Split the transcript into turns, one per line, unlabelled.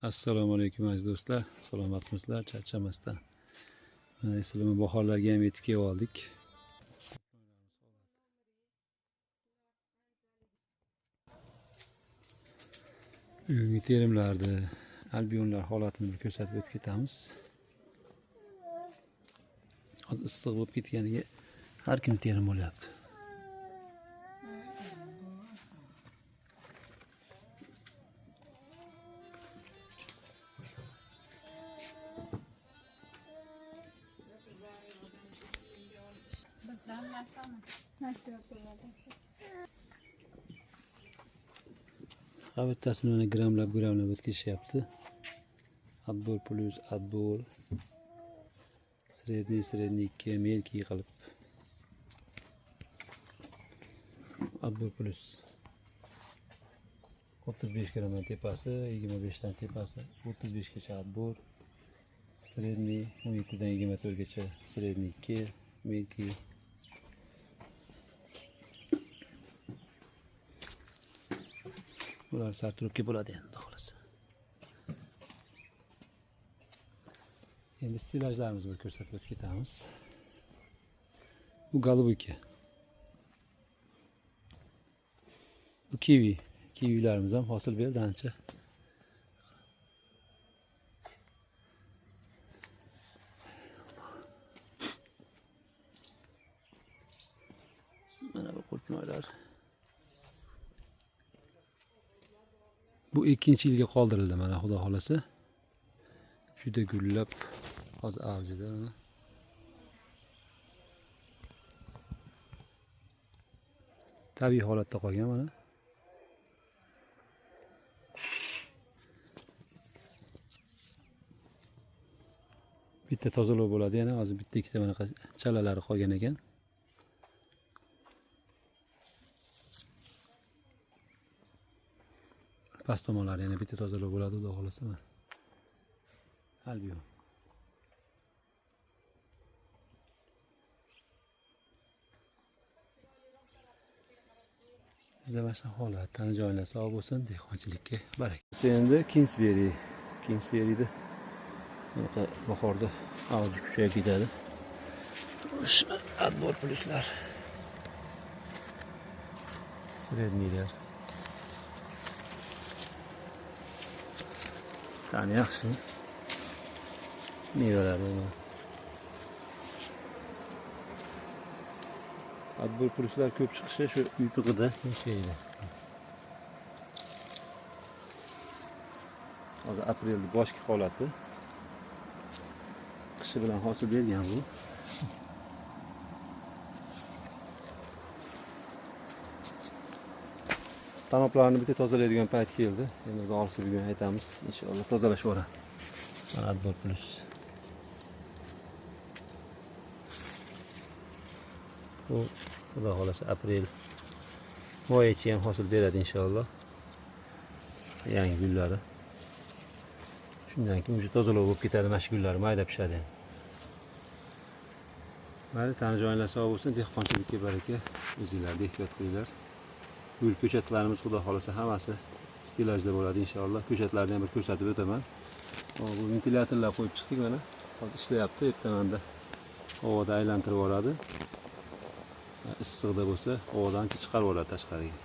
Assalomu alaykum aziz do'stlar, salomatmisizlar, charchamasdan. Mana sizlar bahorlarga ham yetib kelib oldik. Bugungi terimlarda albionlar holatini bir ko'rsatib o'tib ketamiz. Hozir issiq bo'lib ketganiga har kim terim bo'lyapti. Ha, bittasini mana gramlab gramlab o'tkazishyapti. Отбор плюс отбор, средний, средний 2, мелкий qilib. Отбор плюс 35 gramdan tepasi, 25 dan tepasi, 35 gacha отбор, средний 17 dan 24 gacha средний 2, мелкий. Bular sarturibga bo'ladi endi, xudo xolasa. Endi stilajlarimizni bir ko'rsatib o'tib ketamiz. Bu golubika. Bu kivi. Kivilarimiz ham hosil berdi ancha. Mana bu qulpinoylar. Bu ikkinchi yilga qoldirildi mana, xudo xolasa. Juda gullab hozir avjida mana. Tabiiy holatda qolgan mana. Bitta tozalov bo'ladi yana, hozir bitta ikkita mana chalalari qolgan ekan. Past tomonlari yana bitta tozalov bo'ladi, xudo xolasa mana. Albion. Bizda mana shu holat, tana joylar sog' bo'lsin, dehqonchilikka baraka. Endi Kingsberry, Kingsberryda bunaqa bahorda avji kuchayib ketadi. Отбор pluslar. Среднийlar. Tani yaxshi. Mevalari mana. Отбор pluslar ko'p chiqishi shu yutug'ida, Kingsberryda. Hozir aprelda boshqa holati. Qishi bilan hosil bergan bu. Tanoblarni bitta tozalaydigan payt keldi. Endi xudo xohlasa bugun aytamiz, inshaalloh tozalashib yuboradi. Mana отбор плюс. Bu xudo xohlasa aprel moygacha ham hosil beradi inshaalloh. Yangi gullari. Shundan keyin уже tozalov bo'lib ketadi, mana shu gullari mayda pishadi. Mayli, tana joylar sog' bo'lsin, dehqonchilikka baraka, o'zingizlarni ehtiyot qilinglar. Gul ko'chatlarimiz xudo xolasa hammasi stilajda bo'ladi inshaalloh. Ko'chatlarni ham bir ko'rsatib o'taman. Bu ventilyatorlar qo'yib chiqdik mana. Hozir ishlayapti, ertamanda havoda aylantirib yuboradi. Issiqda bo'lsa havodan chiqarib yuboradi tashqariga.